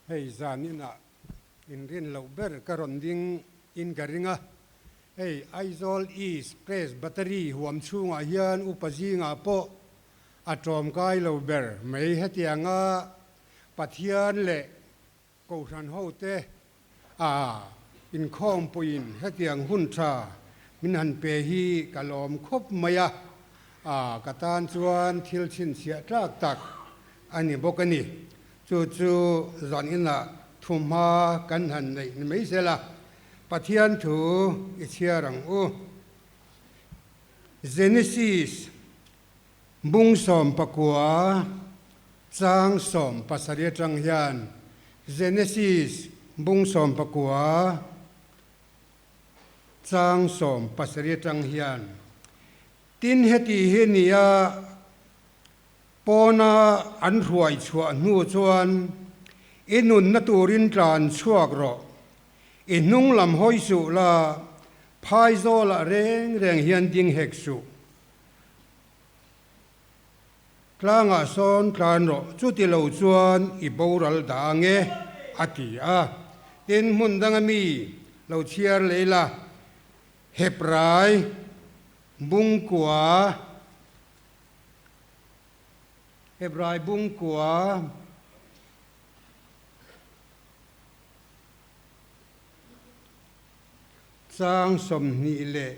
Hei zan inah inrin loh ber ka rawn ding in ka ring a, hei Aizawl East Presbytery huam chhungah hian upa zingah pawh a tawmkai lo ber mai hetianga Pathian leh Kohhran hote a inkhawmpuiin hetiang hun tha min han pe hi ka lawm khawp mai a, a ka tan chuan thil chhinchhiah tlak tak a ni bawk a ni. Chu chu zan inah thuhma kan han neih ni mai zel a, Pathian thu i chhiar ang u. Genesis. Bung 19 chang 17 atang hian Genesis bung 19 chang 17 atang hian tin heti hi nia pawna an hruai chhuah hnu chuan i nunna turin tlan chhuak rawh, i hnung lam hawi suh la, phaizawlah reng reng hian ding hek suh. Tlangah sawn tlan rawh, chuti lo chuan i boral dah ang e, a ti a. Tin, hmun danga mi lo chhiar lei la, Hebrai bungkua, Hebrai bungkua, Chang 27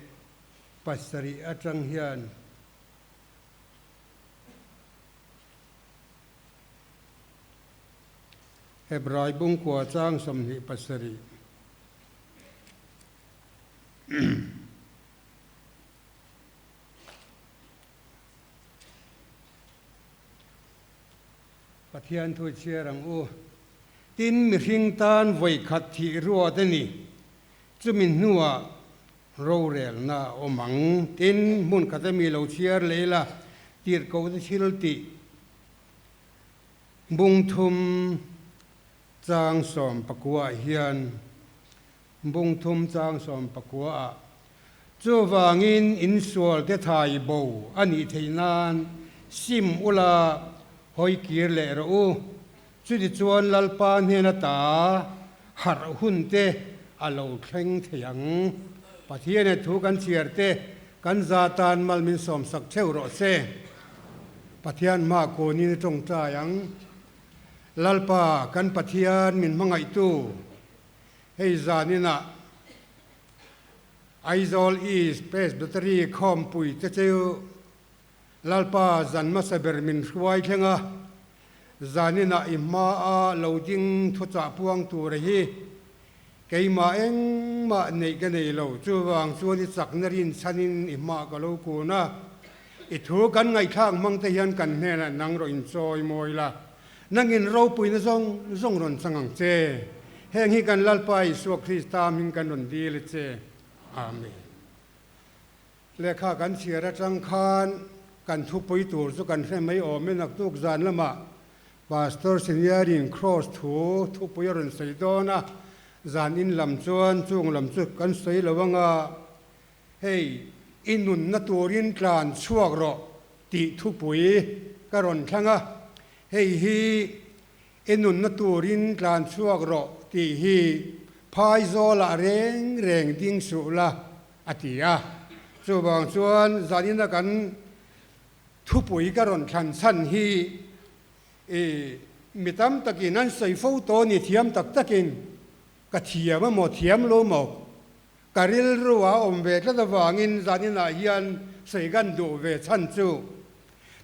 atang hian Hebrai bungkua chang 27. Pathian thu chhiar ang u. Tin, mihring tan vawi khat thih ruat a ni. Chumi hnuah rorelna a awm ang. Tin, hmun khata mi lo chhiar leh ila, tirhkohte thil tih bung thum chang 19 hian bung thum chang 19 ah, Chuvangin insualte thai bo a nih theih nan sim ula hawi kir leh rawh u. Chutichuan Lalpa hnen ata harh hun te a lo thleng thei ang. Pathian e thu kan chhiar te kan za tan mal min sawmsak theuh rawh se. Pathian hma kunin a tawngtai ang. Lalpa kan Pathian min hmangaihtu hei zaninah Aizawl East Presbytery khawmpui te chu Lalpa zan hmasa ber min hruai thleng a, zaninah i hmaa lo ding thuchah puang tura hi keimah engmah neih ka nei lo, chuvang chuan i chakna rinchhanin i hma ka lo kun a, i thu kan ngaihthlak hmang te hian kan hnenah nang rawh inchawi mawi la, nangin ropuina zawng zawng rawn chang ang che. Heng hi kan Lalpa Isua Krista hming kan rawn dil a che. Amen. Lehkha kan chhiar atang khan kan thupui tur chu kan hre mai awm e, naktuk zan lamah Pastor Senior-in Kraws thu thupui a rawn sawi dawn a, zan in lam chuan chung lam chu kan sawi lo ang a, hei i nunna turin tlan chhuak rawh tih thupui ka rawn thlang a, hei hi i nunna turin tlan chhuak rawh tih hi phaizawlah reng reng ding suh la. A ti a. Chuvang chuan zanina kan thupui ka rawn thlan chhan hi i mi tam takin an sawi fo tawh ni thiam tak takin ka thiam a maw thiam lo maw ka rilru a awm ve tlat avangin zaninah hian sawi kan duh ve chhan chu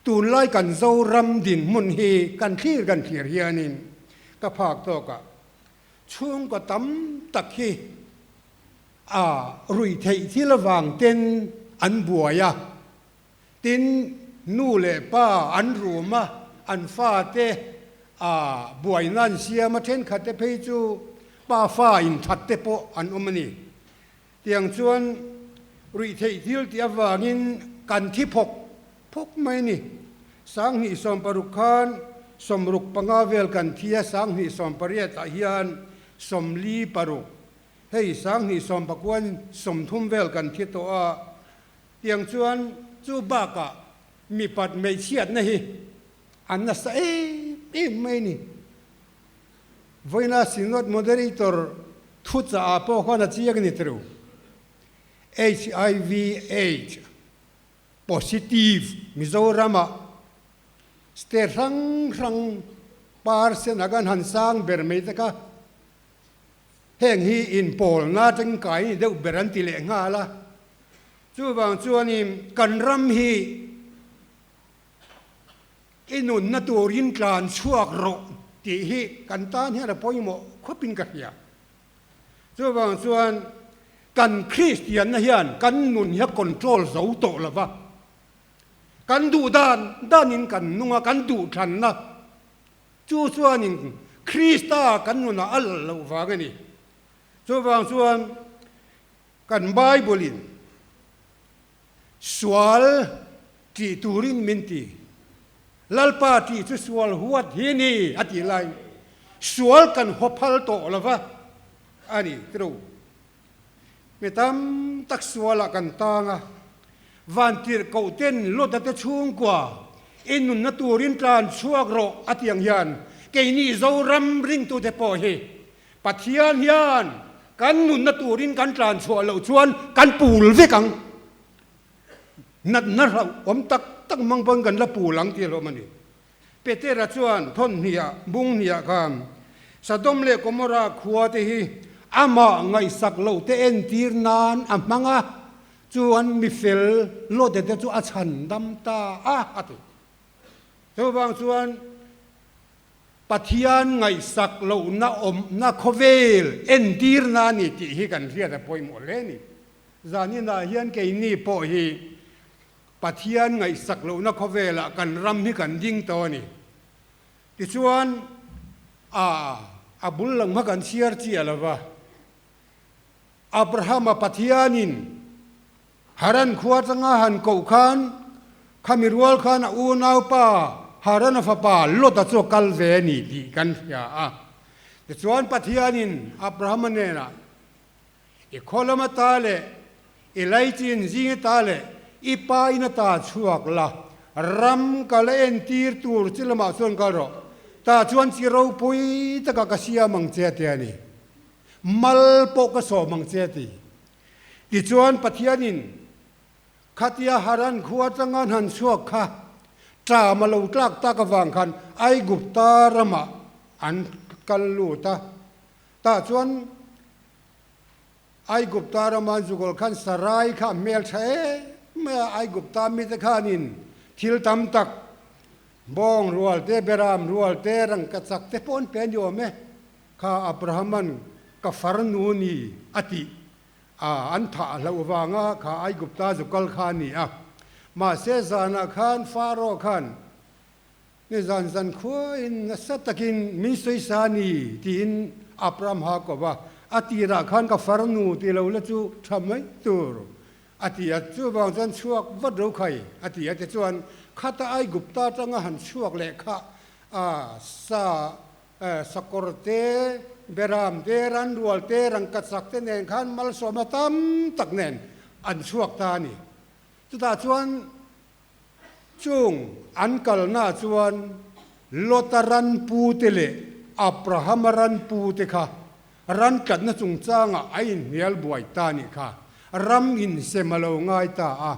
tunlai kan Zoram dinhmun hi kan thlir kan thlir hianin ka phak tawkah chhungkaw tam tak hi A ruih theih thil avang ten an buai a, tin nu leh pa an rum a, an fate a buaina an siam a, thenkhat te phei chu pa fa inthat te pawh an awm a ni. Tiang chuan ruih theih thil tih avangin kan thi phawk phawk mai a ni. 2016 khan 65 vel kan thi a, 2018 ah hian 46. Hei 2019 30 vel kan thi tawh a, tiang chuan chu bakah mipat hmeichhiatna hi an nasa em em mai a ni. Vawiina Synod Moderator thuchah ah pawh khan a chiang a ni tiro. Hiv Aids positive Mizoram ah state hrang hrang percent ah khan han sang ber mai te kha heng hi inpawlna tangkai ni deuh ber an ti leh nghal a. Chuvang chuanin kan ram hi I nunna turin tlan chhuak rawh tih hi kan tan hian a pawimawh khawpin ka hria. Chuvang chuan kan Kristianna hian kan nun hi a control zo tawh lo va, kan duh dan danin kan nung a, kan duhthlanna chu chuanin Krista kan nunah a lal loh vang a ni. Chuvang chuan kan Bible-in Sual tih turin min ti. Lalpa tih chu sual huat hi ni a tih lai sual kan haw phal tawh lo va a ni tiro. Mi tam tak sualah kan tang a, vantirhkoh ten Lota te chhungkua i nunna turin tlan chhuak rawh a ti ang hian keini Zoram ringtute pawh hi Pathian hian kan nunna turin kan tlan chhuah loh chuan kan pul vek ang. Natna hlauhawm tak tak mang pawn kan la pul ang tih hlawm a ni. Petera chuan thawn hniah, bung hniah khan Sodom leh Gomorrah khua te hi amah ngaihsak loh te entir nan a hmang a, chuan mifel Lota te chu a chhan dam ta a, a ti. Chuvang chuan Pathian ngaihsak lohna awmna khawvel entirna a ni tih hi kan hriat a pawimawh hle a ni. Zaninah hian keini pawh hi Pathian ngaihsak lohna khawvelah kan ram hi kan ding tawh a ni. Tichuan, a a bul lang hma kan chhiar chiah lo va, Abrahama Pathianin Haran khua atanga han koh khan khami rual khan a unaupa Harana fapa Lota chu a kal ve a ni tih kan hria a. Tichuan Pathianin Abrahama hnenah, I khaw lama ta leh i laichin zinga ta leh i pa ina ta chhuak la, ram ka la entir tur chi lamah chuan kal rawh, tah chuan chi ropui takah ka siam ang che a ti a ni. Mal pawh ka sawm ang che a ti. Tichuan Pathianin khatia Haran khua atanga an han chhuak kha ṭam a lo tlak tak avang khan Aigupta ramah an kal lut a. Tah chuan Aigupta rama an zukawl khan Sarai kha a hmel ṭha em mai a, Aigupta mite khanin thil tam tak, bawng rual te, beram rual te, rangkachak te pawh an pe a ni awm e. Kha Abrahaman ka farnu ni a tih a, an thah hlauh vanga kha Aigupta zu kal kha a ni a. Mahse zanah khan Pharaoh khan nizan zan khuain nasa takin min sawisa ni tiin Abraham ha ko va, a tirah khan ka farnu ti lo la chu tha mai tur a ti a, chuvang chuan chhuak vat ro khai a ti a, tichuan khata Aigupta atanga han chhuak leh kha a sa Sakawr te, Beram te, Ranrual te, Rangkachak te nen khan malsawmna tam tak nen an chhuak ta a ni. Chutah chuan chung an kalnaah chuan Lota ranpu te leh Abrahama ranpu te kha ran tlatna chungchangah a inhnial buai ta a nih kha. Ram insem a lo ngai ta a,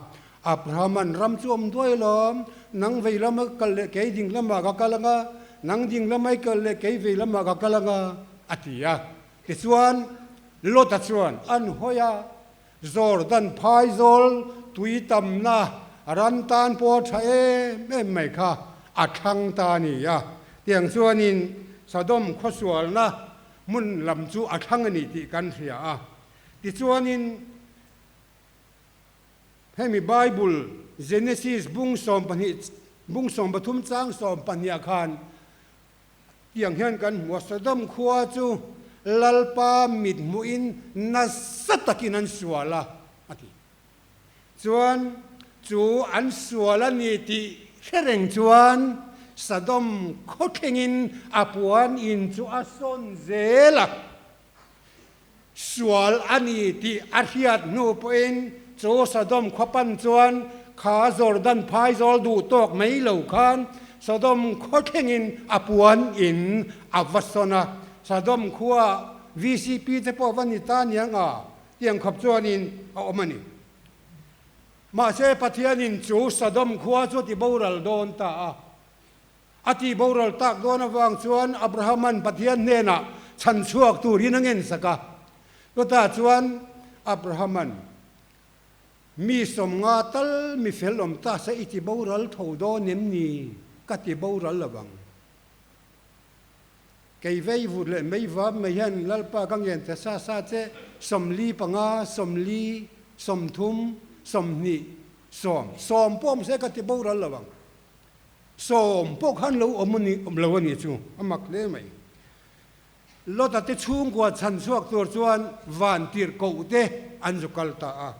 Abrahaman ram chu awm duai lawm, nang vei lama kal leh kei ding lamah ka kal anga, nang ding lamai kal leh kei vei lamah ka kal anga, a ti a. Tichuan, Lota chuan an hawi a, Jordan phaizawl tui tamna ran tan pawh a tha em em mai kha a thlang ta a ni a. Tiang chuanin Sodom khawsualna hmun lam chu a thlang a ni tih kan hria a. Tichuanin, Hemi Bible Genesis bung 12 bung 13 chang 12 ah khan tiang hian kan hmu a, Sodom khua chu Lalpa mit hmuhin nasa takin an sual a, a ti. Chuan chu an sual a ni tih hre reng chuan Sodom khaw thlengin a puan in chu a sawn zel a. Sual a ni tih a hriat hnu pawhin chu Sodom khua pan chuan kha Jordan phaizawl duh tawk mai lo khan Sodom khaw thlengin a puan in a va sawn a. Sodom khua vcp te pawh va ni ta niang a, tiang khawp chuanin a awm a ni. Mahse Pathianin chu Sodom khua chu a ti boral dawn ta a. A ti boral tak dawn avang chuan Abrahaman Pathian hnenah chhan chhuak turin a ngensak a. Chutah chuan Abrahaman, Mi sawmnga tal mi fel awm ta se i ti boral tho dawn em ni? Ka ti boral lo ang. Kei vei vut leh mei vap mai hian Lalpa ka ngen ta sa sa che, 45, 40, 30, 20, 10, sawm pawh awm se ka ti boral lo ang. Sawm pawh khan lo awm a ni, awm lo a nih chu, a mak hle mai. Lota te chhungkua chhan chhuak tur chuan van tirh koh te an zu kal ta a.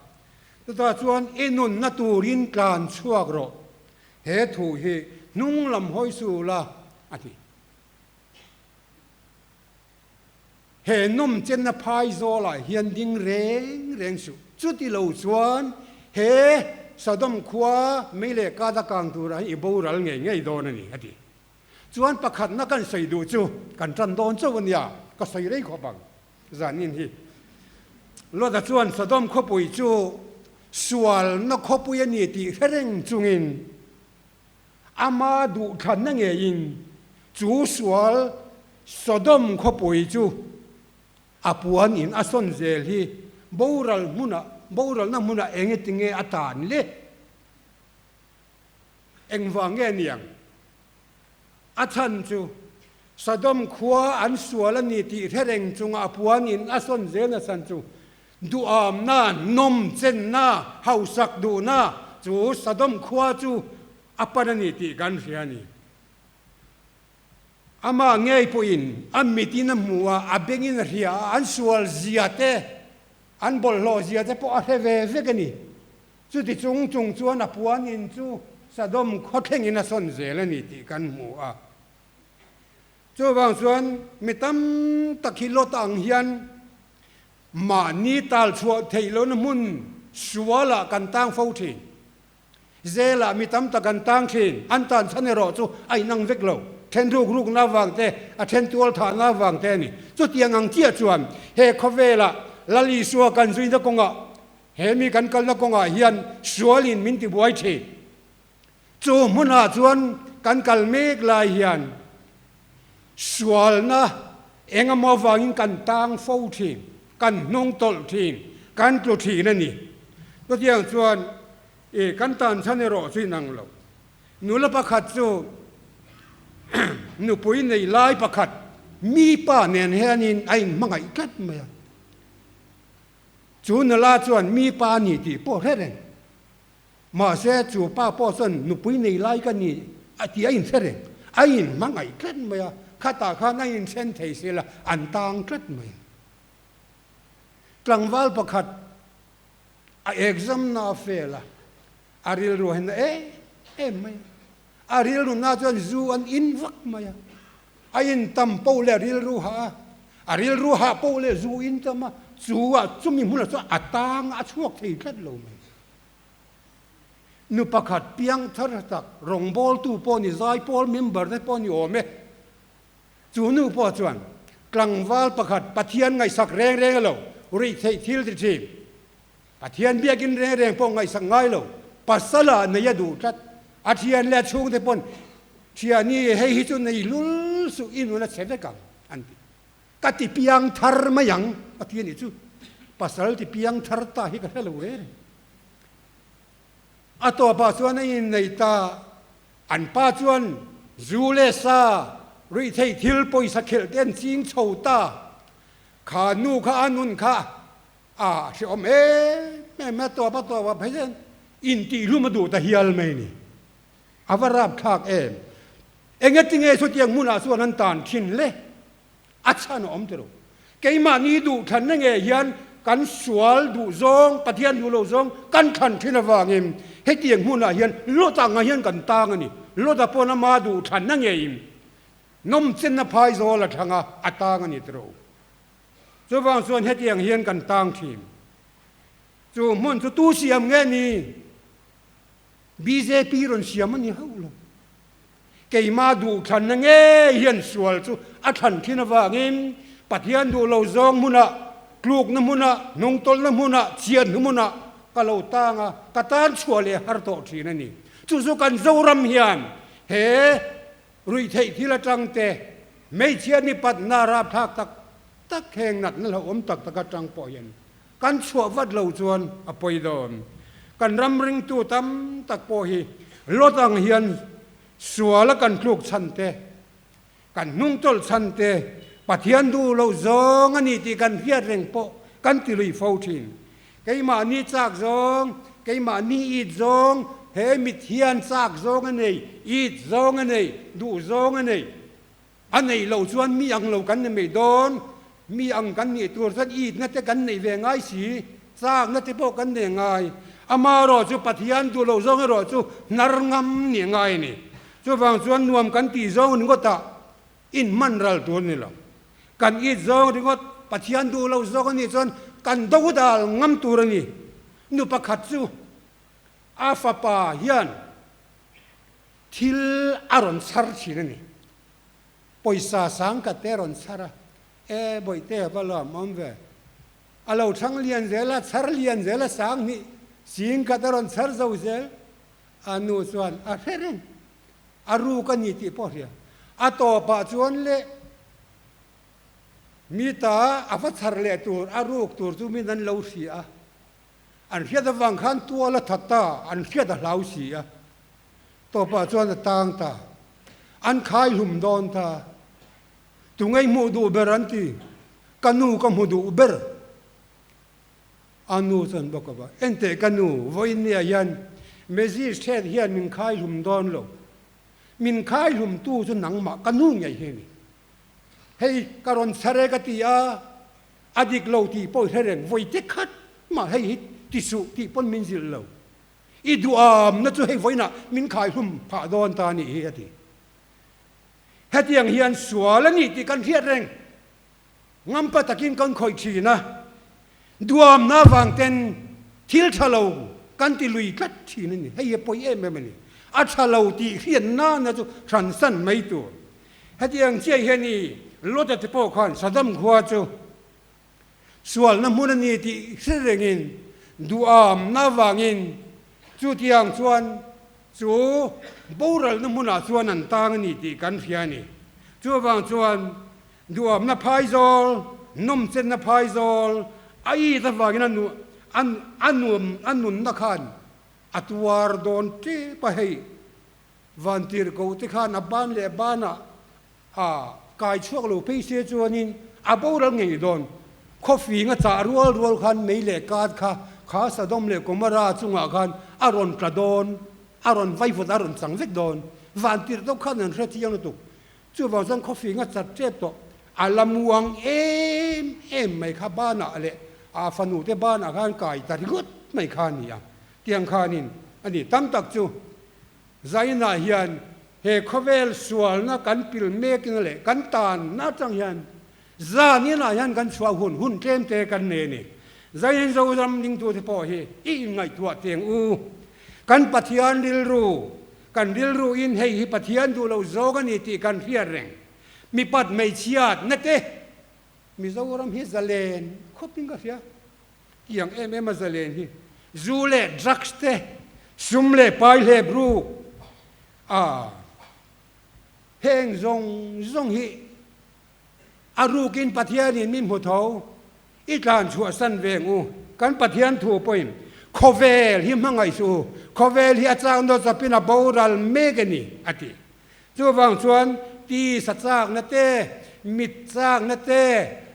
Chutah chuan i nunna turin tlan chhuak rawh, he thu hi hnung lam hawi su la, a ti. He nawm chenna phai zawlah hian ding reng reng suh. Chuti lo chuan he Sodom khua mei leh kada kang turah hian i boral ngei ngei dawn a ni, a ti. Chuan pakhatna kan sawi duh chu kan tan dawn chauh a nia, ka sawi rei khawp ang zanin hi. Lota chuan Sodom khawpui chu sualna khawpui a ni tih hre reng chungin Ama duhthlanna ngeiin chu sual Sodom khawpui chu a puan in a sawn zel hi boral hmunah, boralna hmunah eng eti nge a tan le? Engvang nge niang? A chhan chu Sodom khua an sual a ni tih hre reng chunga a puan in a sawn zel na chhan chu Duhamna, nawmchenna, hausak duhna chu Sodom khua chu a pan a ni tih kan hria a ni. Amah ngei pawhin a mitin a hmu a, a bengin a hria a, an sual zia te, an bawlhhlawh zia te pawh a hre ve vek a ni. Chuti chung chung chuan a puan in chu Sodom khaw thlengin a sawn zel a ni tih kan hmu a. Chuvang chuan mi tam tak hi Lot ang hian Mahni tal chhuah theih lohna hmun sualah kan tang fo thin. Zelah mi tam tak an tang thin. An tan chhan erawh chu a inang vek lo. Then ruk rukna avang te, a then tual thahna avang te a ni. Chutiang ang chiah chuan he khawvelah Lal Isua kan zuina kawngah, he mi kan kalna kawngah hian sualin min tibuai thin. Chu hmunah chuan kan kal mek lai hian sualna eng emaw avangin kan tang fo thin, kan hnung tawlh thin, kan tlu thin a ni. Chutiang chuan i kan tan chhan erawh chu inang lo. Nula pakhat chu nupui nei lai pakhat mi pa nen hianin a inhmangaih tlat mai a. Chu nula chuan mi pa a ni tih pawh hre reng. Mahse, chu pa pawh chuan nupui nei lai ka ni a tih a inhre reng. A inhmangaih tlat mai a, khatah khan a inthen thei si la, an tang tlat mai. Tlangval pakhat a exam na a fail a, a rilru a hena em em mai a. A rilru na chuan zu an in vak mai a, a in tam poh leh a rilru hah a, a rilru hah poh leh zu in tam a, chu ah chumi hmunah chuan a tang a chhuak thei tlat lo mai. Nu pakhat piang thar tak rawngbawltu pawh ni zaipawl member te pawh ni awm e. Chu nu pawh chuan tlangval pakhat Pathian ngaihsak reng reng a lo rih theih thil ti thin. Pathian biakin reng reng pawh ngaihsak ngai lo pasal ah nei a duh tlat. A thian leh a chhungte pawn thiani hei hi chu nei lul suh i nun a chhe vek ang an ti. Ka ti piang thar mai ang a ti a nih chu. Pasal ti piang thar ta hi ka hre lo reng. A tawpah chuan a innei ta. An pa chuan zu leh sa, ruihtheih thil pawisa khelh te an ching chho ta. Kha nu kha a nun kha a hrehawm em em a, tawp a tawpah phei chuan intihhlum a duh ta hial mai a ni. A va rapthlak em! Engatinge chutiang hmunah chuan an tan thin le? A chhan a awm tiro. Keimahni duh thlanna nge hian kan sual duh zawng, Pathian duh lo zawng kan thlan thin avangin hetiang hmunah hian Lot angah hian kan tang a ni. Lot-a pawn ama duh thlanna ngeiin nawmchenna phai zawl a thlang a, a tang a ni tiro. Chuvang chuan hetiang hian kan tang thin. Chu hmun chu tu siam nge ni? Bjp rawn siam a ni hauh lo. Keimah duhthlanna ngei hian sual chu a thlan thin avangin Pathian duh lo zawng hmunah, tlukna hmunah, hnungtawlhna hmunah, chianhnu hmunah ka lo tang a, ka tan chhuah leh har tawh thin a ni. Chu chu kan Zoram hian he ruihtheih thil atang te, hmeichhia nipatna rapthlak tak tak heng natna hlauhawm tak tak atang pawh hian Kan chhuah vat lo chuan a pawi dawn. Kan ram ringtu tam tak pawh hi lot ang hian suala kan tluk chhan te, kan hnungtawlh chhan te, Pathian duh loh zawng a ni tih kan hriat reng pawh kan ti lui fo thin. Keimahni chak zawng, keimahni it zawng, he mit hian chak zawng a nei, it zawng a nei, duh zawng a nei. A neih loh chuan mi ang lo kan ni mai dawn, mi ang kan nih tur chuan itna te kan neih ve ngai si, chakna te pawh kan nei ngai. Amaherawh chu Pathian duh loh zawng erawh chu hnar ngam nih ngai a ni. Chuvang chuan nuam kan tih zawng ringawtah inhman ral tur a ni lo. Kan it zawng ringawt Pathian duh loh zawng a nih chuan kan do dal ngam tur a ni. Nu pakhat chu a fapa hian Thil a rawn chhar thin a ni. Pawisa sangkhat te a rawn chhar a, E Bawihte a va lawm awm ve. A lo thang lian zel a, chhar lian zel a, sang hnih singkhat a rawn chhar zo zel. A nu chuan a hre reng, a ruk a ni tih pawh a hria. A tawpah chuan le mi ta a va chhar leh tur, a ruk tur chu min an lo hria a. An hriat avang khan tual a that ta, an hriat a hlau si a. Tawpah chuan a tang ta. An khai hlum dawn ta. Tungei hmuh duh ber an ti. Ka nu ka hmu duh ber. A nu chuan bawk a va, Enteh ka nu, vawiin nia hian Magistrate hian min khai hlum dawn lo. Min khai hlum tu chu nangmah ka nu ngei hi a ni. Hei ka rawn chhar e ka ti a, a dik lo tih pawh i hre reng, vawi te khat mah hei hi ti suh tih pawn min zilh lo. I duhamna chu hei vawiinah min khaihlum phah dawn ta a nih hi a ti. Hetiang hian sual a nih tih kan hriat reng. Ngampa takin kan khawih thin a, duhamna avang ten thil tha lo kan ti lui tlat thin a ni. Hei hi a pawi em em a ni. A tha lo tih hriat nana chu hransan mai tur. Hetiang chiah hian i Lota te pawh khan Saddam khua chu Sualna hmun a ni tih hre rengin duhamna avangin chutiang chuan chu boralna hmunah chuan an tang a ni tih kan hria a ni. Chuvang chuan duhamna phaizawl, nawmchenna phaizawl a it avangin a a nuam a nunna khan a tuar dawn tep a hei. Vantirhkoh te khan a ban leh banah A kai chhuak lo phei se chuanin a boral ngei dawn. Khawfing a chah rual rual khan mei leh kat kha kha Sodom leh Gomorrah chungah khan a rawn tla dawn, a rawn vaivut a rawn chang vek dawn. Van tirh deuh khan an hre chiang lutuk. Chuvang chuan khawfing a chat tep tawh. A la muang em em mai kha banah leh a fanu te banah khan kai ta ringawt mai kha a ni a. Tiang khanin a ni tam tak chu. Zainah hian he khawvel sualna kan pil mekin leh kan tanna atang hian zan inah hian kan chhuah hun hun tlem te kan nei a ni. Zain Zoram dingtute pawh hi i inngaihtuah teng u. Kan Pathian rilru, kan rilru in hei hi Pathian duh lo zawk a ni tih kan hriat reng. Mipat hmeichhiatna te Mizoram hi zalen khawpin ka hria. Tiang em em a zalen hi zu leh drugs te, sum leh pai hlep ruk a heng zawng zawng hi a rukin Pathianin min hmu tho i tlan chhuahsan veng u. Kan Pathian thu pawhin khawvel hi hmangaih suh u, khawvel hi a chak nawt chapin a boral mek a ni a ti. Chuvang chuan tisa chakna te, mit chakna te,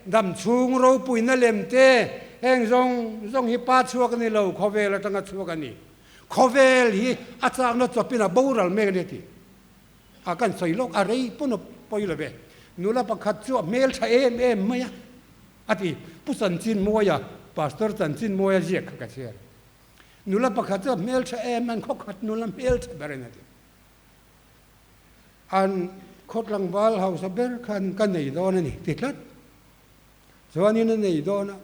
dam chhung ropuina lem te, heng zawng zawng hi pa chhuak a ni lo, khawvel atanga chhuak a ni. Khawvel hi a chakna chawpin a boral mek a ni a ti. A kan sawi lawk a rei pawn a pawi lo ve. Nula pakhat chu a hmel tha em em mai a, a ti. Pu Chanchinmawia, Pastor Chanchinmawia ziak kha ka chhiar. Nula pakhat chu a hmel tha em an khawkhat nula hmel tha ber a ni a ti. An khaw tlangval hausa ber khan ka nei dawn a ni ti tlat. Chuanin a nei dawn a,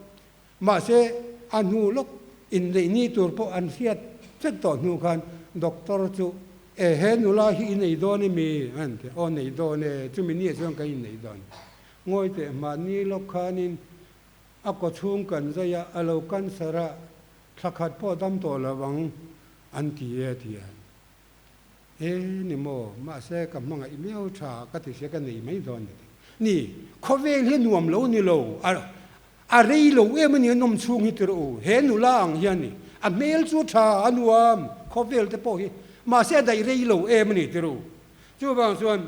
mahse a hnu lawk inneih ni tur pawh an hriat vek tawh hnu khan doctor chu E he nula hi i nei dawn emi? A han ti a, Aw nei dawn e, chumi ni ah chuan ka innei dawn. Ngawi teh mahni lawk khanin a kawchhung kan zai a, a lo cancer a, thla khat pawh dam tawh lo ang an ti e a ti a. E ni maw, mahse ka hmangaih miau tha ka ti sia ka nei mai dawn a ti. Ni, khawvel hi nuam lo ni lo, a a rei lo em a ni a nawm chhung hi tirh u, he nula ang hian ni, a hmel chu tha a nuam khawvel te pawh hi, mahse a daih rei lo em a ni tirh u. Chuvang chuan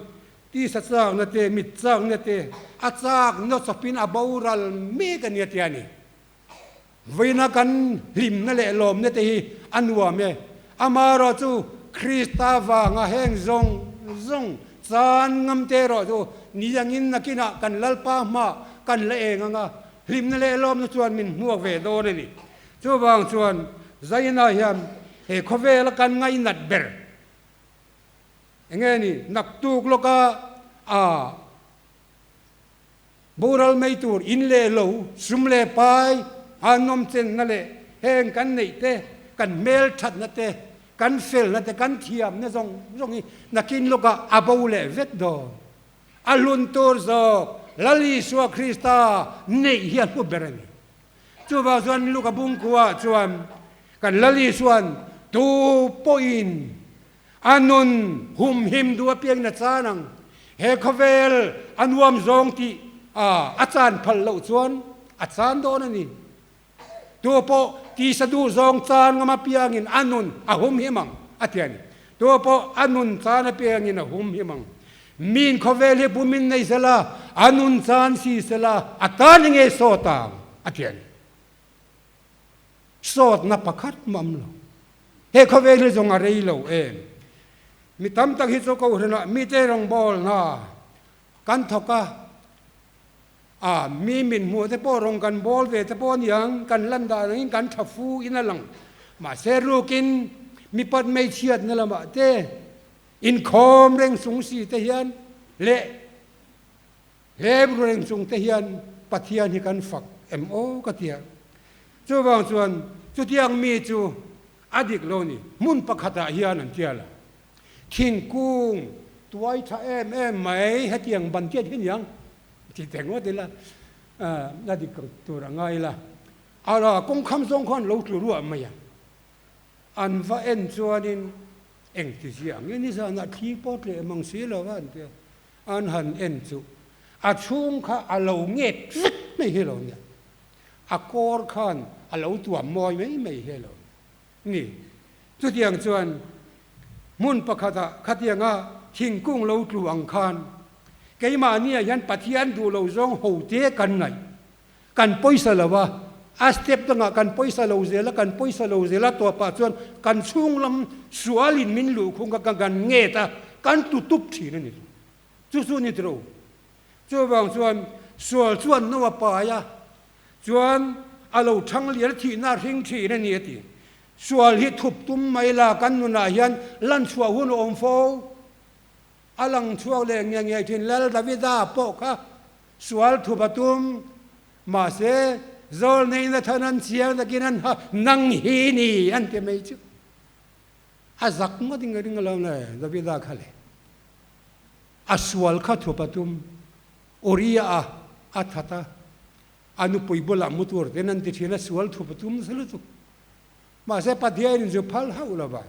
tisa chakna te, mit chakna te, a chak nawchawpin a boral mek a nia tia ni. Vawiina kan hlimna leh lawmna te hi a nuam e. Amaherawh chu Krista vanga heng zawng zawng chan ngam te erawh chu ni angin nakinah kan Lalpa hmaah kan la eng ang a, hlimna leh lawmna chuan min hmuak ve dawn a ni. Chuvang chuan Zaina hian he khawvela kan ngainat ber enge ni naktuk lawka a Boral mai tur in leh lo, sum leh pai, a nawmchenna leh heng kan neih te, kan hmelthatna te, kan felna te, kan thiamna zawng zawng hi nakin lawkah a bo leh vek dawn. A hlun tur zawk Lal Isua Krista neih hi a hlu ber a ni. Chuvang chuan Luka bungkua chuan kan Lal Isua'n tu pawhin A nun humhim duh apiangin a chan ang. He khawvel a nuam zawng tih a chan phal loh chuan a chan dawn a ni. Tu pawh tisa duh zawng chan ngam apiangin a nun a humhim ang, a ti a ni. Tu pawh a nun chan apiangin a humhim ang. Min khawvel hi bumin nei sela, a nun chan si sela, a tan nge sawt ang, a ti a ni. Sawtna pakhat mam lo. He khawvel hi zawng a rei lo em? Mi tam tak hi chu kohhranah mite rawngbawlna kan thawk a, a mi min hmuh te pawh rawng kan bawl ve te pawh a niang, kan lan dan angin kan tha fu in a lang. Mahse rukin mipat hmeichhiatna lamah te, inkhawm reng chung si te hian leh He reng chung te hian Pathian hi kan fak em aw ka ti a. Chuvang chuan chutiang mi chu a dik lo ni. Hmun pakhatah hian an tial a, thingkung tuai tha em em mai hetiang ban tiat hi niang ti teh ngawt ila a dik tur a ngai ila. A kawngkham zawng khawn lo tlu ruah mai a. An va en chuanin engti ziah nge nizanah thli pawh tleh mang si lo a an ti a. An han en chu a chhung kha a lo nget vek mai hi lo nia, a kawr khan a lo tuam mawi mai mai hi lo ni. Chutiang chuan hmun pakhatah khatianga thingkung lo tlu ang khan keimahniah hian Pathian duh lo zawng hote kan ngaih, kan pawisa lo a, a step dangah kan pawisa lo zel a, kan pawisa lo zel a, tawpah chuan kan chhung lam sualin min luhkhung kha kan nget a, kan tlu tup thin a ni. Chu chu ni tiro. Chuvang chuan sual chuan no a pai a, chuan a lo thang lian a thihna a hring thin a ni a ti. Sual hi thup tum mai la kan nunah hian lan chhuah hun a awm fo. A lang chhuak leh nge nge thin Lal Davida pawh kha Sual thup a tum, mahse zawlneihna than an chiang takin an ha, nang hi ni an ti mai chu. A zak ngawt in ka ring alo le, Davida kha le. A sual kha thup a tum, Uriah a a that a, a nupui bulah mu tur ten an ti thin a, sual thup a tum nasa lutuk. Mahse Pathianin chu phal hauh lo va.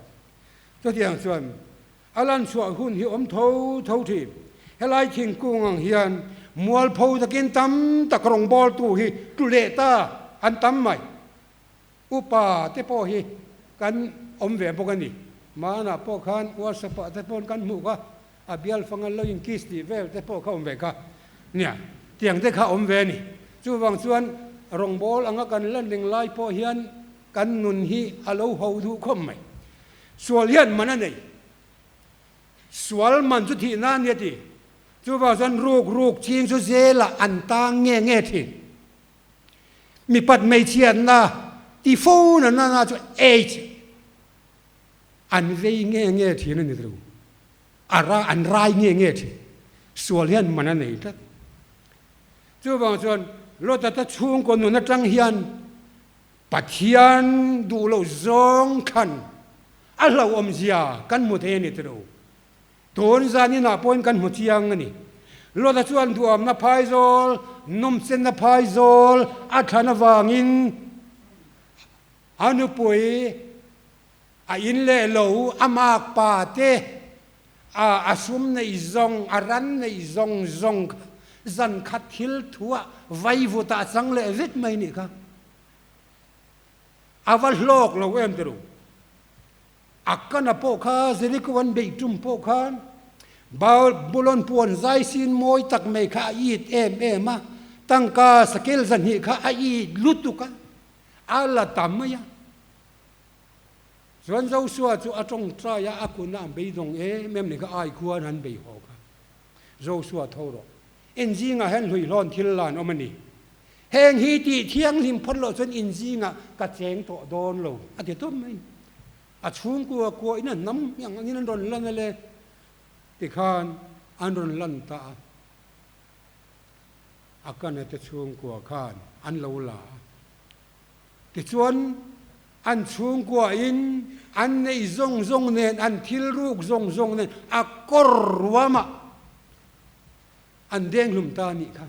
Chutiang chuan A lan chhuah hun hi awm tho tho thin. Helai thingkung ang hian mualpho takin tam tak rawngbawltu hi tlu leh ta an tam mai. Upa te pawh hi kan awm ve bawk a ni. Manah pawh khan WhatsApp ah te pawn kan hmuh kha a bial fang an lo in kiss tih vel te pawh kha awm ve kha. Nia, tiang te kha awm ve a ni. Chuvang chuan rawngbâwl anga kan lan reng lai pawh hian kan nun hi a lo ho duh khawp mai. Sual hian man a nei. Sual man chu thih nan nia ti. Chuvang chuan ruk ruk ching chu zelah an tang nge nge thin. Mipat hmeichhiatna ti fo na na na chu aids an vei nge nge thin a ni tilo. A ra an rai nge nge thin. Sual hian man a nei tlat. Chuvang chuan Lota te chhungkaw nun atang hian Pathian duh loh zawng thlan. A hlauhawm zia kan hmu thei a ni tiro. Tun zan inah pawhin kan hmu chiang a ni. Lota chuan duamna phaizawl, nawmchenna phaizawl a thlan avangin a nupui a in leh lo, a mak pa te, a a sum neih zawng, a ran neih zawng zawng kha zan khat thil thuah vaivutah a chang leh vek mai nih kha. A va hlawk lo em tiro. A kana pawh kha Jeriko an beih tum pawh khan Babulon puan zai sin mawi tak mai kha a it em em a, tangka sakel zahnih kha a it lutuk a, a la tam mai a. Chuan Joshua chu a tawngtai a, a kun a, an beidawng em em nih kha ai khuan an bei haw kha. Joshua tho rawh. In zingah hian hluihlawn thil lan awm a ni. Heng hi tih thianghlim phawt loh chuan in zingah ka cheng tawh dawn lo, a ti tawp mai. A chhungkua kuahin a hnam ang angin an rawn lan a le, tikhan an rawn lan ta a. Akana te chhungkua khan an lo la a. Tichuan an chhungkuain an neih zawng zawng nen, an thil ruk zawng zawng nen a kawr ruamah an denghlum ta a nih kha.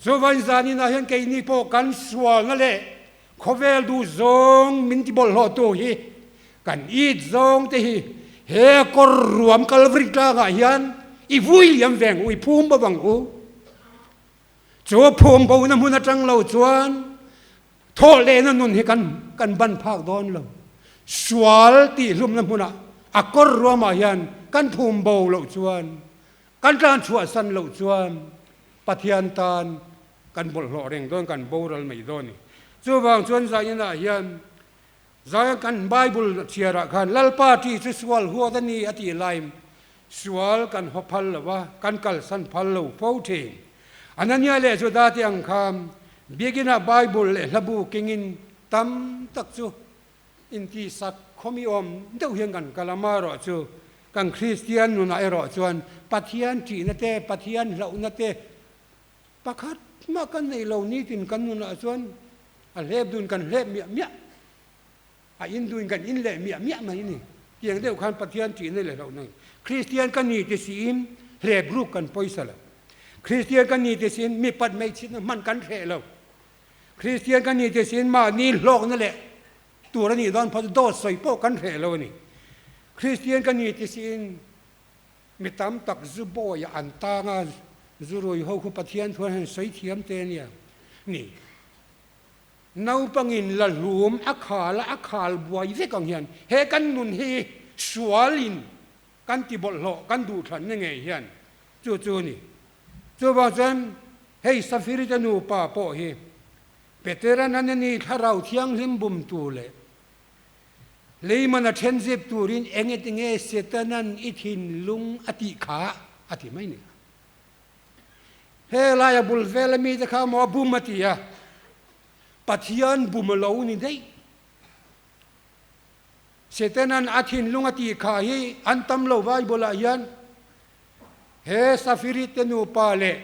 Chuvain zaninah hian keini pawh kan sualna leh khawvel duh zawng min ti bawlhhlawhtu hi kan it zawng te hi he kawr ruam Kalvari tlangah hian i vui liam ve ang u, i phum bo ang u. Chu phum bona hmun atang lo chuan thawh lehna nun hi kan kan ban phak dawn lo. Sual tihhlumna hmunah a kawr ruamah hian kan phum bo loh chuan Kan tlan chhuahsan loh chuan Pathian tan kan bawlhhlawh reng dawn, kan boral mai dawn a ni. Chuvang chuan zainah hian Zion kan Bible chhiarah khan Lalpa ṭi chu sual huat a ni a tih laiin sual kan haw phal lo va, kan kalsan phal lo fo ṭhin. Anania leh Juda te ang khan biakinah Bible leh hlabu kengin tam tak chu Intihsak khawmi awm deuh hian kan kal a, amaherawh chu kan Kristian nunah erawh chuan Pathian ṭihna te, Pathian hlauhna te pakhat mah kan neih lo nitin kan nunah chuan a hlep dun kan hlep miah miah, a in dun kan in leh miah miah mai a ni. Tiang deuh khan Pathian ṭihna leh hlauhna Kristian ka ni ti siin hlep ruk kan pawisa lo. Kristian ka ni ti siin mipat hmeichhitna hman kan hreh lo. Kristian kan ni te sin mahni hlawkna leh tur a nih dawn phawt dawt sawi pawh kan hreh lo a ni. Kristian kan ni te sin mi tam tak zu bawiah an tang a, zu rui ho khu Pathian thu an han sawi thiam te ania ni. Naupangin la hlum a khal a, a khal buai vek ang hian he kan nun hi sualin kan ti bawlhhlawh kan duhthlanna ngei hian chu chu a ni. Chuvang chuan hei Safirite nupa pawh hi Petera'n a ni thlarau thianghlim bumtu leh leiman a then zep turin eng eti nge Setana'n i thinlung a tih kha a ti mai ni kha. He laia bul vela mite kha maw bum a ti a, Pathian bum a lo ni daih. Setana'n a thinlung a tih kha hi an tam lo Bible-ah hian he Safirite nupa leh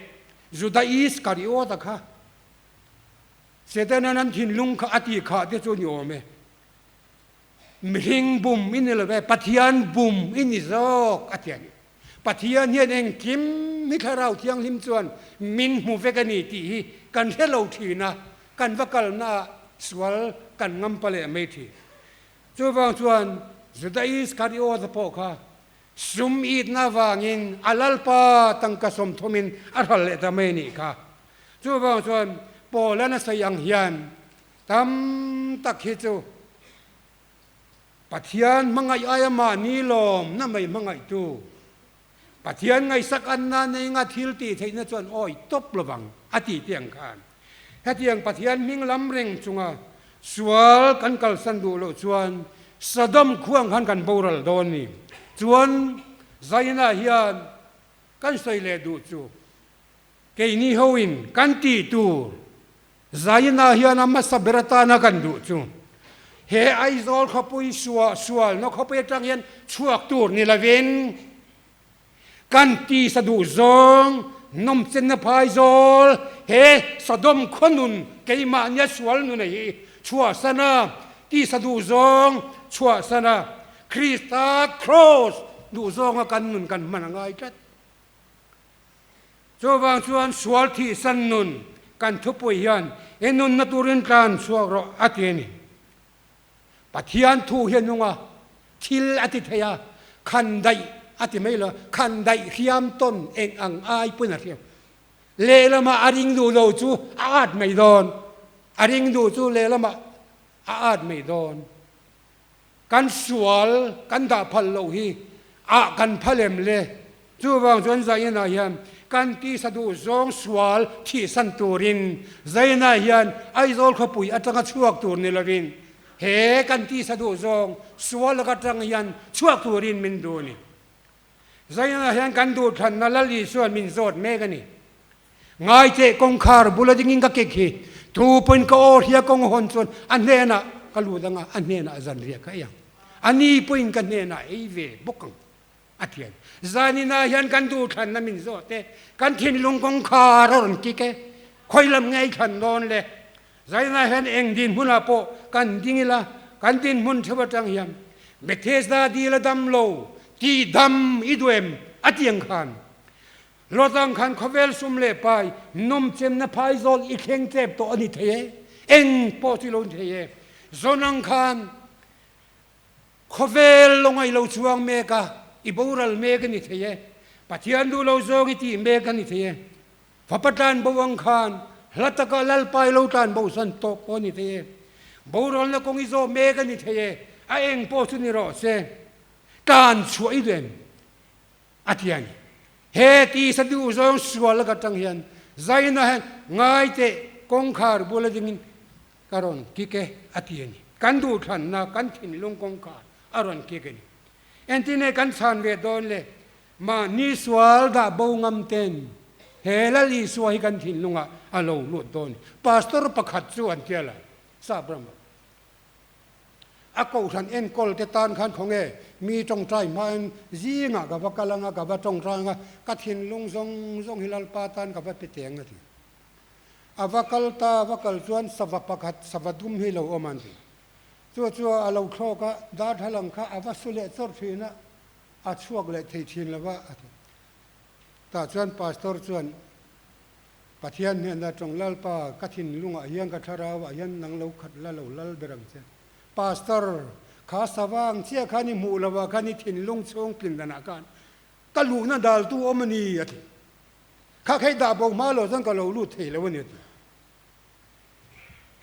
Juda Iskariota kha Setana'n an thinlung kha a tih khah te chu ni awm e. Mihring bum i ni lo ve, Pathian bum i ni zawk a ti a ni. Pathian hian engkim hi Thlarau Thianghlim chuan min hmu vek a ni tih hi kan hre lo thin a, kan va kalnaah sual kan ngam pa leh mai thin. Chuvang chuan Juda Iskariota pawh kha sum itna avangin a Lalpa tangka sawmthawmin a hral leh ta mai a nih kha. Chuvang chuan Paula na sawi ang hian tam tak hi chu Pathian hmangaih aia mahni lawmna mai hmangaihtu, Pathian ngaihsak anna nei nga thil tih theihna chuan awi tawp lovang a ti tih ang khan hetiang Pathian hming lam reng chunga sual kan kalsan duh loh chuan Sodom khuang khan kan boral dawn ni. Chuan Zaina hian kan sawi leh duh chu keini hoin kan tih tur Zaina hian a hmasa ber atana kan duh chu he Aizawl khawpui suah sualna khawpui atang hian chhuak tur ni lovin kan tisa duh zawng nawmchenna phaizawl he Sodom khaw nun keimahnia sual nun a hi chhuahsana tisa duh zawng. chhuahsan a, Krista Kraws duh zawnga kan nun kan hman a ngai tlat. Chuvang chuan sual thihsan nun kan thupui hian i nunna turin tlan chhuak rawh a ti a ni. Pathian thu hi a nung a, thil a ti thei a, khan daih a ti mai lo, khan daih hriam tawn eng ang ai pawn a hriam. Lehlamah a ring duh lo chu a at mai dawn, a ring duh chu lehlamah a at mai dawn. Kan sual kan dah phal loh hi ah kan phal em le? Chuvang chuan Zainah hian kan tisa duh zawng sual thihsan turin Zainah hian Aizawl khawpui atanga chhuak tur ni lovin he kan tisa duh zawng sual laka tang hian chhuak turin min duh a ni. Zainah hian kan duhthlanna Lal Isuan min zawt mek a ni. Ngaiteh kawngkhar bula dingin ka kek hi tu pawhin ka aw hria kawng hawn chuan a hnenah ka lut anga a hnenah zanriah ka ei ang. A ni pawhin ka hnenah ei ve bawk ang a ti a ni. Zaninah hian kan duhthlanna min zawh te, kan thinlung kawngkhar a rawn kik e, khawi lam nge i thlan dawn le? Zaninah hian eng dinhmunah pawh kan ding ila, kan dinhmun theuh atang hian Bethesda dil a dam lo, tih dam i duh em? a ti ang khan Lawtang khan khawvel sum leh pai nawmchemna phaizawl i thleng tep tawh a ni thei e, eng pawh chu i lo ni thei e. Zawnang khan khawvel lo ngaih lo chuang mek a, i boral mek a ni thei e. Pathian duh lo zawng i tih mek a ni thei e. Fapa tlan bo ang khan hla taka Lalpa i lo tlan bo san tawh pawh a ni thei e. Boralna kawng i zawh mek a ni thei e. A eng pawh chu ni rawh se, tlan chhuah i duh em? A ti a ni. He tisa duh zawng sual laka tang hian zaina hian ngai teh kawngkhar bula dingin ka rawn kik e a ti a ni. Kan duhthlanna kan thinlung kawngkhar a rawn kik a ni. Engtin kan chhan ve dawn le? Mahni sual dah bo ngam ten he Lal Isua hi kan thinlungah a lo lut dawn. Pastor pakhat chu an tia la, Sap ramah. A kohhran enkawl te tan khan khawnge mi tawngtai hmain zingah ka va kal anga ka va tawngtai anga ka thinlung zawng zawng hi Lalpa tan ka va pe teng a ti. A va kal ta a va kal chuan sava pakhat sava dum hi lo awm a an ti. Chu chu a lo thlawk a darthlalang kha a va su leh chawrh thin a, a chhuak leh thei thin lo va a ti. Tah chuan pastor chuan Pathian hnenah tawng Lalpa ka thinlungah hian ka thlarauah hian nang lo khat la lo lal ber ang che. Pastor, kha savang chiah khan i hmuh lo ah khan i thinlung chhung tlin danah khan ka luhna daltu awm a ni a ti. Kha khei dah bo hma lo chuan ka lo lut thei lo a ni a ti.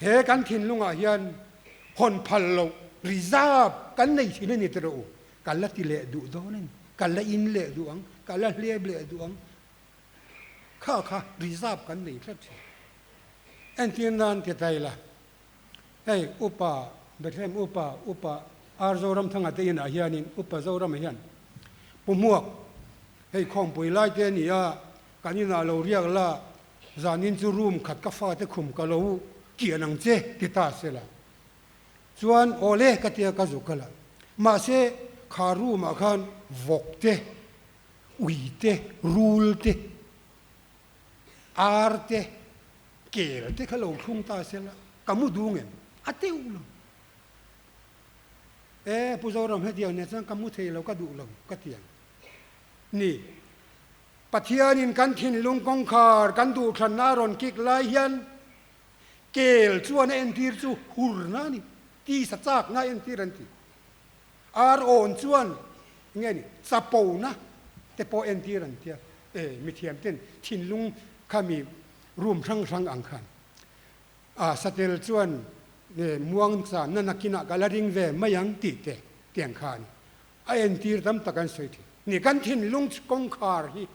He kan thinlungah hian hawn phal loh reserve kan nei thin a ni tiraw u. Ka la ti leh duh dawn a ni. Ka la in leh duh ang, ka la hlep leh duh ang. Kha kha reserve kan nei tlat thin. Entir nan ti ta ila, hei Upa Bethlehem Upa, Upa R Zoramthanga te inah hianin Upa Zorama hian Pu Hmuak, hei khawmpui lai te a ni a, kan inah lo riak la, zanin chu room khat ka fate khum ka lo kian ang che ti ta se la. Chuan awle ka tia ka zuk a la. Mahse kha room ah khan vawk te Ui te, rul te, ar te, kel te kha lo thlung ta sela, ka mu dung em? A teuh lo. E, Pu Zoram hetiang nen chuan ka mu thei lo, ka duh lo, ka ti ang. Ni, Pathianin kan thinlung kawngkhar kan duhthlanna a rawn kik lai hian kel chuan a entir chu hurna a ni, tisa chakna a entir an ti. Ar awn chuan nge ni chapona te pawh entir an tia e mithiam ten thinlung kha mi room hrang hrang ang khan a satel chuan nge muang channa nakinah ka la ring ve mai ang tih te tiang kha a ni a entir tam tak an sawi thin ni kan thinlung kawngkhar hi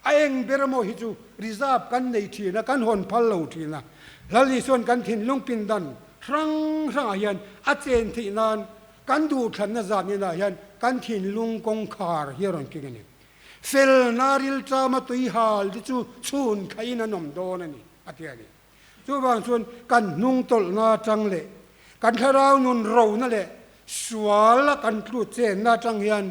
a eng ber emaw hi chu reserve kan nei thin a kan hawn phal lo thin a Lal Isuan kan thinlung pindan hrang hrangah hian a chen theih nan Kan duhthlanna zat ninah hian kan thinlung kawngkhar hi a rawn keng a ni. Felna rilṭama tui hal te chu chhun khaihin an awm dawn a ni, a ti a ni. Chuvang chuan kan hnung tawlhna atang leh kan thlarau nun rona leh sual a kan tlut chenna atang hian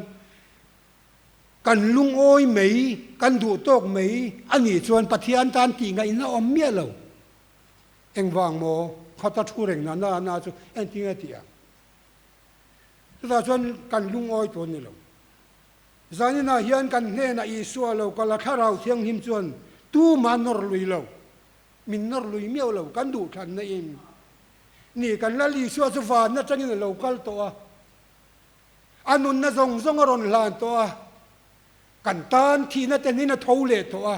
kan lungawi mai, kan duh tawk mai a nih chuan Pathian tan tih ngaihna awm miah lo. Engvang maw? Khawta thu reng na na na chu engtin nge tih ang? Chutah chuan kan lungawi tur a ni lo. Zaninah hian kan hnenah Isua lo kal a, Thlarau Thianghlim chuan tumah nawr lui lo, min nawr lui miau lo, kan duhthlanna in ni. Kan Lal Isua chu van atangin a lo kal tawh a, a nunna zawng zawng a rawn hlan tawh a, kan tan thihna te hnin a tho leh tawh a,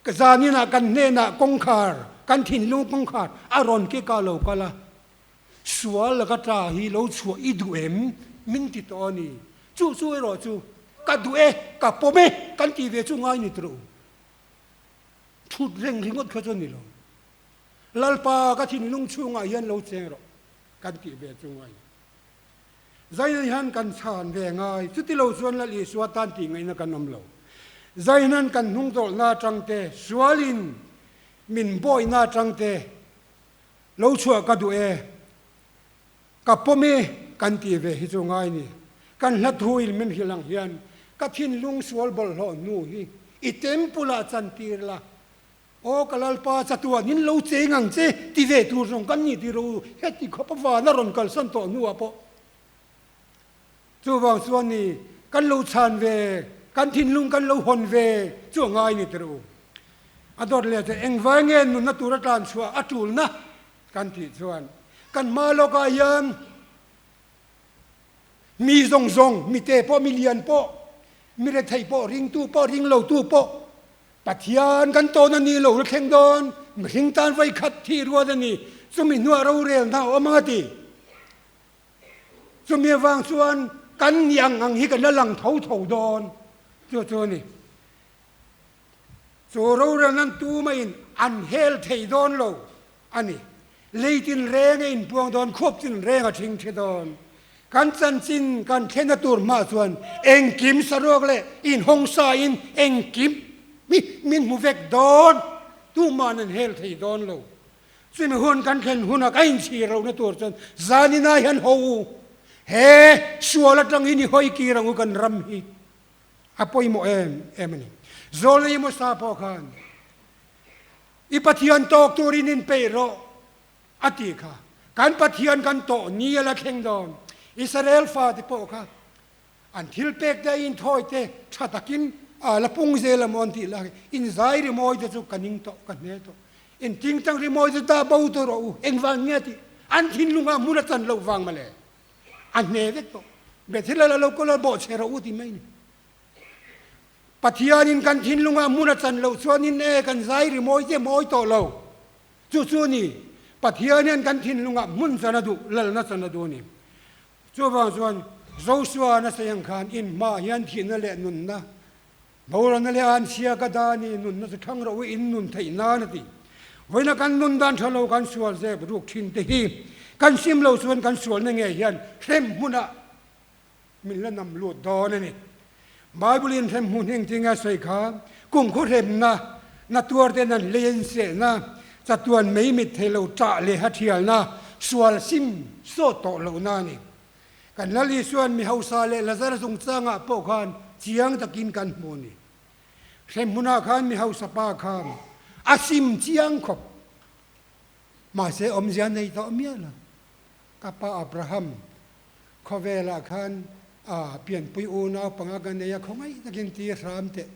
zaninah kan hnenah kawngkhar, kan thinlung kawngkhar a rawn kik a lo kal a. Sual laka ta hi lo chhuah i duh em? Min ti tawh a ni. Chu chu erawh chu ka duh e, ka pawm e kan tih ve chu ngai ni tawh. Thut reng ringawt kha chu a ni lo. Lalpa ka thinlung chhungah hian lo cheng rawh kan tih ve chu ngai ni. Zaina hian kan chhan ve ngai, chuti lo chuan Lal Isua tan tih ngaihna kan awm lo. Zaina'n kan hnungtawlhna atangte, sualin min bawihna atangte, Lo chhuah ka duh e, ka pawm e kan ti ve hi chu ngai ni. Kan hla thuin min hrilh ang hian ka thinlung sual bawlhhlawh hnu hi i temple ah chantir la, aw ka Lalpa chatuan in lo cheng ang che ti ve tur zawng kan ni ti ro u, heti khawp a van a rawn kalsan tawh hnuah pawh chuvang chuan ni kan lo chhan ve, kan thinlung kan lo hawn ve chu a ngai ni ti ro u. A dawt leh chu engvai nge nunna tura tlan chhuah a tulna kan tih chuan kan hma lawkah hian mi zawng zawng, mite pawh, mi lian pawh, mi rethei pawh, ringtu pawh, ringlotu pawh Pathian kan tawn a ni lo la thleng dawn, mihring tan vawi khat thih ruat a ni, chumi hnuah rorelna a awm ang a ti. Chumi avang chuan kan ni ang ang hi kan la lang tho tho dawn chu chu a ni. Chu rorel nan tumah-in an hel thei dawn lo a ni. Lei tinreng a inpuang dawn, khuap tinreng a thing thi dawn. Kan chanchin kan thlenna tur hmah chuan engkim saruak leh inhawng sain engkim hi min hmu vek dawn, tuma'n an hel thei dawn lo. Chumi hun kan thlen huna ka inchhir lohna tur chuan zaninah hian ho u, he sual atangin i hawi kir ang u kan ram hi. A pawimawh em em a ni. Zawlei Musa pawh khan, I Pathian tawk turin inpeih rawh, a ti kha. Kan Pathian kan tawh ni a la thleng dawn. Israel fate pawh kha an thil pek te a inthawi te tha takin a la pung zel a maw an tih lai inzai rimawi te chu ka ning tawh, ka hne tawh. Intingtang rimawi chu dah bo tawh rawh u, engvang nge tih an thinlungah hmun a chan loh vang mawle. A hne vek tawh. Bethel a lo kawl a bawhchhe rawh u ti mai ni. Pathianin kan thinlungah hmun a chan loh chuanin e kan zai ri mawi te mawi tawh lo. Chu chu ni Pathian hian kan thinlungah hmun chan a duh, lalna chan a duh a ni. Chuvang chuan Joshua nasa ang khan in hmaah hian thihna leh nunna, boralna leh anchhia ka dah a ni, nunna chu thlang rawh u in nun theih nan a ti. Vawiina kan nun dan tha lo kan sual zep ruk thin te hi kan sim lo chuan kan sualna ngei hian hrem hmunah min la nam lut dawn a ni. Bible in hrem hmun heng tinga sawi kha kumkhaw hremna, na tuar ten an lei an sehna, chatuan mei mit thei lo ṭah leh ha ṭhialna, sual sim sawt tawh lohna a ni. Kan Lal Isuan mi hausa leh Lazara chungchangah pawh khan chiang takin kan hmu a ni. Hrem hmunah khan mi hausa pa khan a sim chiang khawp. Mahse awmzia nei tawh miah lo. Ka pa Abraham khawvelah khan a pianpui unau panga ka nei a, khawngaih takin ti hram teh.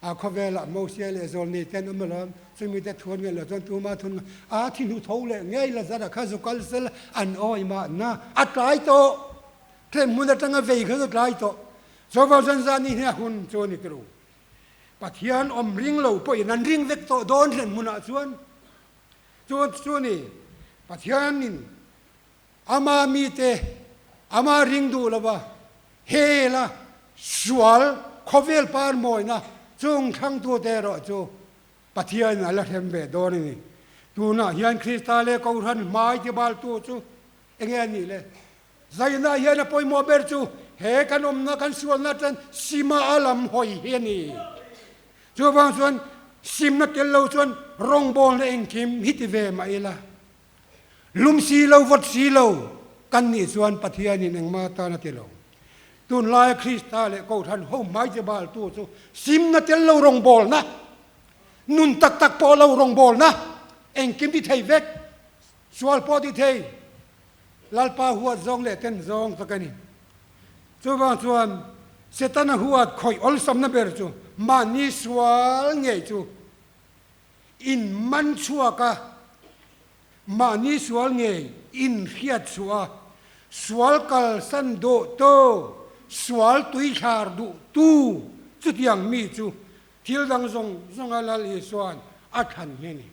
A khawvelah Mosia leh Zawlnei te an awm alawm, chumi te thuan nge lo chuan tuma thun nge a thi hnu tho leh ngei Lazara kha zu kal sel an awi mahna a tlai tawh. Hrem hmun atanga vei kha chu tlai tawh. Chawva zan zan ni hi a hun chu a ni turu. Pathian awm ring lo pawhin an ring vek tawh dawn hrem hmunah chuan. Chu chu ni, Pathianin ama mite ama ring duh lova hela sual khawvel par mawina chung thlangtute erawh chu Pathianin a la hrem ve dawn a ni. Tunah hian Krista leh Kohhran hmai tibaltu chu enge a nih le? Zainah hian a pawimawh ber chu he kan awmna kan sualna atan sima a lam hawi hi a ni. Chuvang chuan simna tel lo chuan rawngbawlna engkim hi ti ve mah ila, lum si lo vawt si lo kan nih chuan Pathianin engmah atan a ti lo. Tunlaia Krista leh Kohhran ho hmai che baltu chu simna tel lo rawngbawlna, nun tak tak pawh lo rawngbawlna engkim ti thei vek, sual pawh ti thei, Lalpa huat zawng leh ten zawng tak a ni. Chuvang chuan Setana huat khawih awlsamna ber chu mahni sual ngei chu in man chhuak a, mahni sual ngei in hriat chhuah a, sual kalsan duh tu, sual tuithlar duh tu chutiang mi chu thil dang zawng zawnga Lal Isua'n a thlan hi a ni.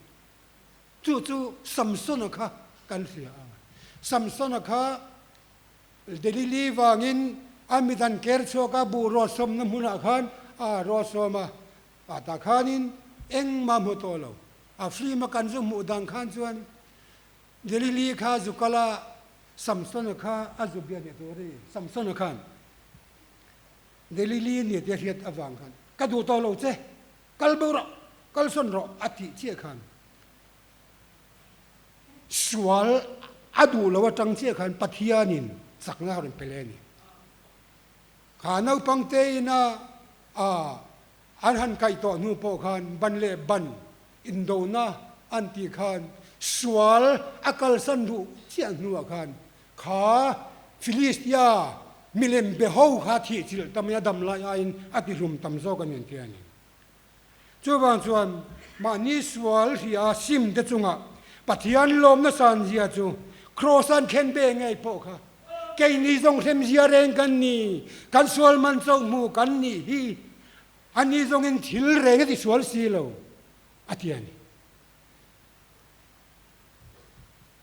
Chu chu Samsona kha kan hria ang. Samsona kha Delili vangin a midan ker chhuak a, buh ruahsawmna hmunah khan a ruahsawm a, a tah khanin engmah hmu tawh lo. A film a kan zu hmuh dan khan chuan Delili kha zu kal a, Samsona kha a zu bia ni tur a ni. Samsona khan Delili ni te hriat avang khan ka duh tawh lo che, kal bo rawh, kal sawn rawh a tih chiah khan Sual a duh lo atang chiah khan Pathianin chakna a rawn pe leh a ni. Kha naupang te ina a an han kaih tawh hnu pawh khan ban leh ban indona an tih khan sual a kalsan duh chiah hnuah khan kha Philistia milem be ho kha thihchilh tam in a dam lai aiin a tihlum tam zawk a ni an ti a ni. Chuvang chuan mahni sual hria sim te chungah Pathian lawmna san zia chu Kraws an thlen ve ngei pawh kha keini zawng hrem zia reng kan ni, kan sual man chauh hmu kan nih hi ani zawngin thil reng a ti sual si lo a ti a ni.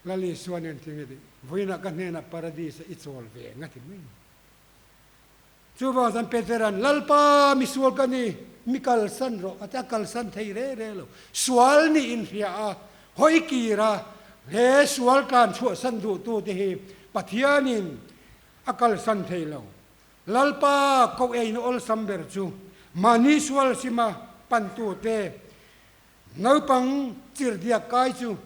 Lal Isua nen thing i tih, Vawiinah ka hnenah Paradis-ah i chawl ve ang a ti mai. Chuvang chuan Petera'n, Lalpa, mi sual ka ni, mi kalsan rawh, a ti a, kalsan thei re re lo. Sual nih inhria a, hawi kir a, he sual tlan chhuahsan duhtute hi Pathianin a kalsan thei lo. Lalpa koh eina awlsam ber chu mahni sual sima pantute naupang chirhdiak kai chu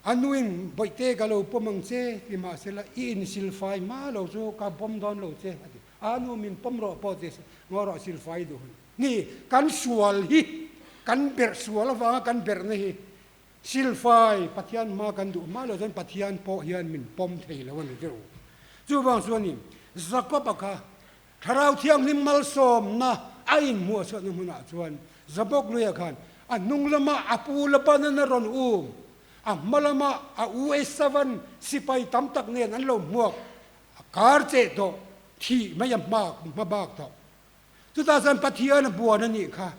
A nuin, Bawihte ka lo pawm ang che, ti mahsela i insilfai hma lo chu ka pawm dawn lo che, a ti. A nu min pawm rawh pawh ti ngaw rawh silfai duh hun. Ni, kan sual hi, kan berh sual avanga kan berhna hi silfai Pathian hma kan duh hma lo chuan Pathian pawh hian min pawm thei lo a ni deuh. Chuvang chuanin Jakob-a kha Thlarau Thianghlim malsawmna a inhmuh chhuahna hmunah chuan Zabawk luiah khan a hnung lama a pu Labanan a rawn um, a hma lama a u Esavan sipai tam tak nen an lo hmuak, a kar cheh tawh, thih mai a hma hma bak tawh. Chutah chuan Pathian a buan a nih kha.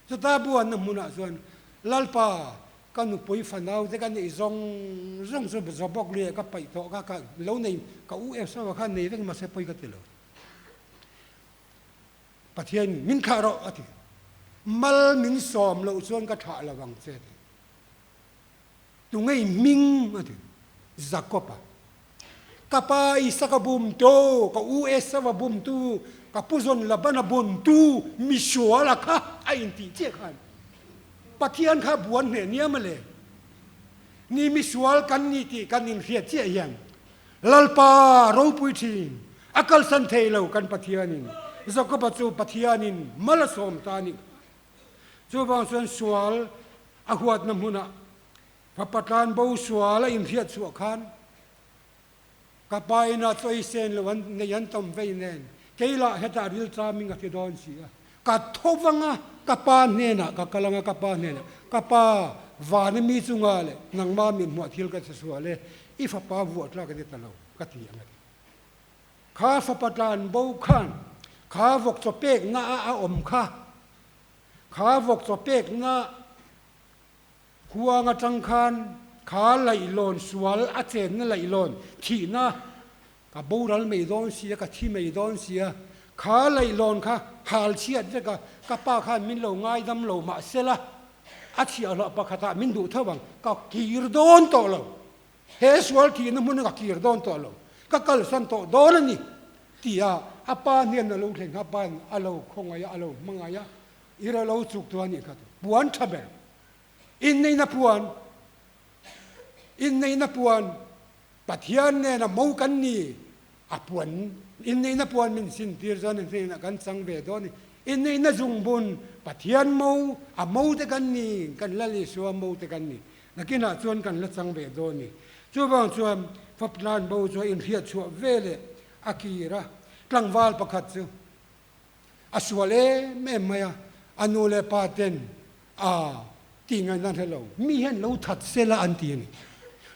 Chuta buanna hmunah chuan Lalpa, ka nupui fanau te ka neih zawng zawng chu Zabawk luiah ka paih tawh kha, ka lo nei, ka u Esava kha nei vek mahse pawi ka ti lo. Pathian min thlah rawh a ti. Mal min sawm loh chuan ka thlah lo ang che a ti. Tungei hming a ti. Jakob-a. Ka pa Isaka bum tu, ka u Esau-a bum tu, ka pu zawn Laban-a bum tu misuala kha a intih chiah khan Pathian kha buan hneh nia mawle. Ni misual kan ni tih kan inhriat chiah hian Lalpa ropui thin, a kalsan thei lo kan Pathianin. Jakoba chu Pathianin mal a sawm ta a nih kha. Chuvang chuan sual a huatna hmunah fapa tlan bo sual a inhriat chhuah khan ka pa ina chawi sen lo an nei an tam vei nen kei lah hetah ril tlaming a ti dawn si a. Ka tho vang a, ka pa hnenah ka kal ang a, ka pa hnenah, Ka pa, vana mi chunga leh nangma min hmuah thil ka che sual e, i fapa vuah tlak a ni ta lo, ka ti ang a ti. Kha fapa tlan bo khan kha vawk chaw pekna a a awm kha, kha vawk chaw pekna huang atang khan kha laihlawn sual a chenna laihlawn thihna Ka boral mai dawn sia, ka thi mai dawn sia, kha laihlawn kha hal chhiat vek a, ka pa khan min lo ngaidam lo mahsela a chhiahhlawh pakhatah min duh tho ang, ka kir dawn tawh lo, he sual thihna hmun ka kir dawn tawh lo, ka kalsan tawh dawn a ni tia a pa hnen a lo thleng kha pain a lo khawngaih a, a lo hmangaih a, i ro lo chuk tu a nih kha puan tha ber, inneihna puan, inneihna puan. Pathian nena mo kan ni, a puan, inneihna puan min sintir chuan in hnenah kan chang ve dawn a ni. Inneihna zungbun, Pathian mo, a mo te kan ni, kan Lal Isua mo te kan ni. Nakinah chuan kan la chang ve dawn a ni. Chuvang chuan Faptlan bo chu a inhriat chhuah ve leh. A kir a, tlangval pakhat chu a sual em em mai a, a nu leh pa ten a tih ngaihna an hre lo. Mi hian lo that sela an ti a ni.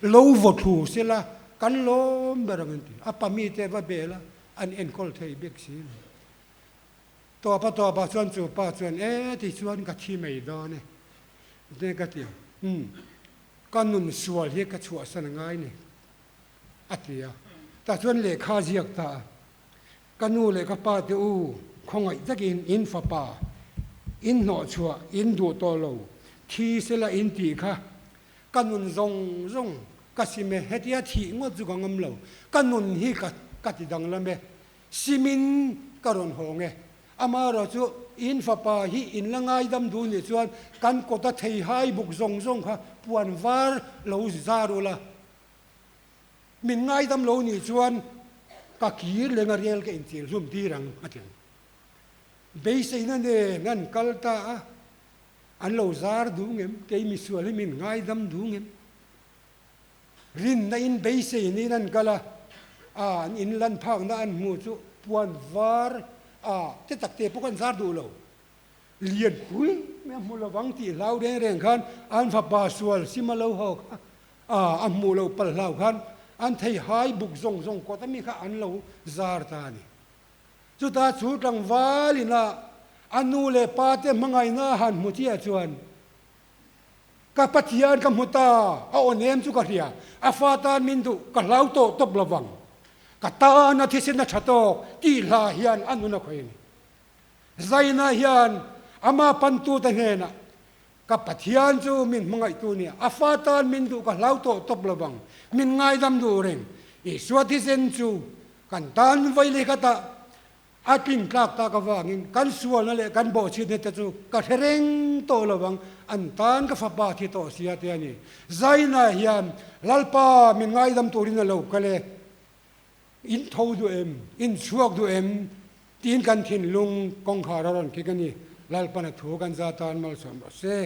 Lo vaw thlu sela kan lawm ber ang an ti. A pa mite va bel a, an enkawl thei bik si lo. Tawpa tawpah chuan chu pa chuan, E tichuan ka thi mai dawn e. Enge ka ti ang? Umm, ka nun sual hi ka chhuahsan a ngai ni. A ti a. Tah chuan lehkha ziak ta a, Ka nu leh ka pa te u, khawngaih takin in fapa, in hnawhchhuah, in duh tawh lo, thi sela in tih kha ka nun zawng zawng ka sim e, hetia thih ngawt chu ka ngam lo, ka nun hi ka ka ti danglam e, simin ka rawn hawng e. Amaherawhchu in fapa hi in la ngaidam duh nih chuan kan kawta theihai buk zawng zawng kha puan var lo zar ula, Min ngaidam lo nih chuan ka kir leng a rel ka inchil hlum tir ang a ti ang. Beiseina nen an kal ta a, an lo zar duh ngem, kei misual hi min ngaidam duh ngem. Rinna in beisei niin an kal a, a an inlan phakna an hmuh chu puan var a te tak te pawh kha an zar duh lo. Lian pui mai a hmu lovang tih hlau reng reng khan an fapa sual sima lo ho kha a a hmuh loh palh hlau khan an thei hai buk zawng zawng kawt ami kha an lo zar ta a ni. Chuta chu tlangval ina a nu leh pa te hmangaihna a han hmu chiah chuan ka Pathian ka hmu ta, a aw nem chu ka hria, a fa tan min duh ka hlau tawh tawp lovang, ka tan a thisen a tha tawk tih hla hian a nun a khawih a ni. Zaina hian ama pantute hnenah, Ka Pathian chu min hmangaihtu nia, a fa tan min duh ka hlau tawh tawp lo vang, min ngaidam duh reng. Isua thisen chu kan tan vawi leh khatah a tling tlak tak avangin kan sualna leh kan bawhchhiatna te chu ka hre reng tawh lo vang, an tan ka fapa thi tawh sia te a ni. Zaina hian Lalpa min ngaidam turin a lo kal e. In tho duh em? In chhuak duh em? Tiin kan thinlung kawngkhar a rawn kik a ni. Lalpan a thu kan za tan malsawm rawh se.